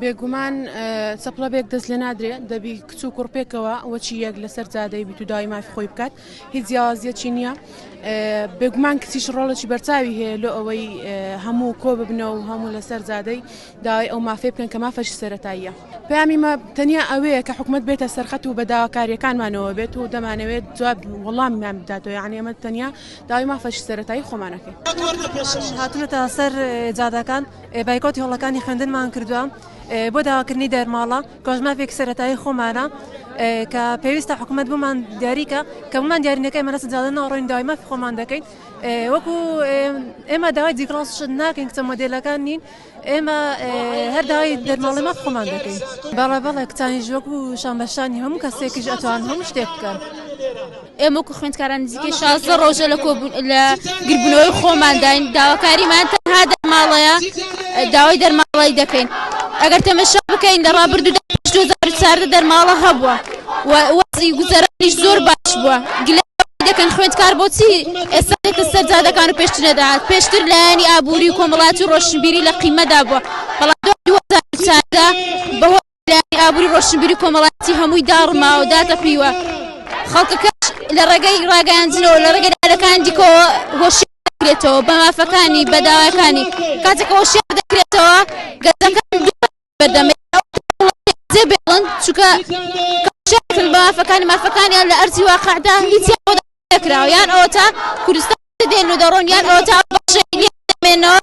بێگومان چەپڵە بێک دەست لێ نادرێ، دەبی کچ و کوڕ پێکەوە وەچی یەک لەسەر جادەی بیت و داوای مافی خۆی بکات، هیچ جیاوازیەکی نییە. بێگومان کچیش ڕۆڵێکی بەرچاوی هەیە لۆ ئەوەی هەموو کۆ ببنەوە و هەموو لەسەر جادەی داوای ئەو مافەی بکەن کە مافەشی سەرەتاییە. پەیامی مە تەنیا ئەوەیە کە حکومەت بێتە سەرخەت و بە داواکارییەکانمانەوە بێت و دەمانەوێت جواب وەڵاممان بداتەوە، یانی ئێمە تەنیا داوای مافەشی سەرەتایی خۆمان ئەکەین. هاتوونەتە سەر جادەکان بایکۆتی هۆڵەکانی خوێندنمان کردووە بۆ داواکردنی دەرماڵە کەش مافێکی سەرەتایی خۆمانە کە پێویستە حکوومەت بۆمان دیاریکە کە بۆمان دیاری نەکەی ئێمە لەسەر جادە ناڕۆین داوای مافی خۆمان دەکەین وەکو ئێمە داوای جیکڵاس شت ناکەین کچە مۆدێلەکان نین ئێمە هەر داوای دەرماڵەی مافی خۆمان دەکەین. بەڵێ بەڵێ کچانیش وەکو شان بە شانی هەموو کەسێکیش ئەتوان هەموو شتێک بکەن. ئێمە وەکو خوێندکاران نزیکەی 16 ڕۆژە لە کۆبوون لە گربوونەوەی خۆمانداین داواکاریمان تەنها دەرماڵەیە داوای دەرماڵەی دەکەین ئەگەر تەمەشا بکەین لە ڕابردوودا پێش 2014 دەرماڵە هەبووە و وەزعی گوزەرانیش زۆر باش بووە گلە دەکەن خوێندکار بۆچی ئێستا دێتە سەر جادەکان و پێشتر نەدەهات پێشتر لایەنی ئابووری و کۆمەڵاتی و ڕۆشنبیری لە قیمەدا بووە بەڵام دوای 2014 بەهۆی لایەنی ئابووری ڕۆشنبیری کۆمەڵایەتی هەمووی داڕماوە داتەپیوە خەڵکەکەش لە ڕێگەی ڕاگەیاندنەوە لە ڕێگەی لایەنەکان دیکەوە هۆشیار دەکرێتەوە بە مافەکانی بە داواکانی کاتێک هۆشیار دەکرێتەوە گەنجەکان بەردەمێ جێ بێڵن چونکە هۆشیارن بە مافەکانی مافەکانیان لە ئەرزی واقعدا هیچیان بۆ نەکراوە یان ئەوەتا کوردستان دێن و دەڕۆن یان ئەوەتا بەخشەی لێ دەمێنەوە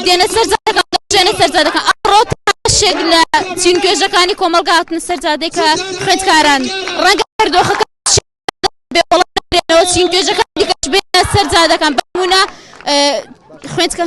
دێنە سەر جادەکان دەڕژێنە سەر جادەکان ئەمڕۆ بەشێک لە چین توێژەکانی کۆمەڵگا هاتنە سەر جادەی کە خوێندکاران ڕەنگە هەر دۆخەکە بێ وەڵام نەدرێنەوە چین توێژەکان دیکەش بێنە سەر جادەکان بە نموونە خوێندکە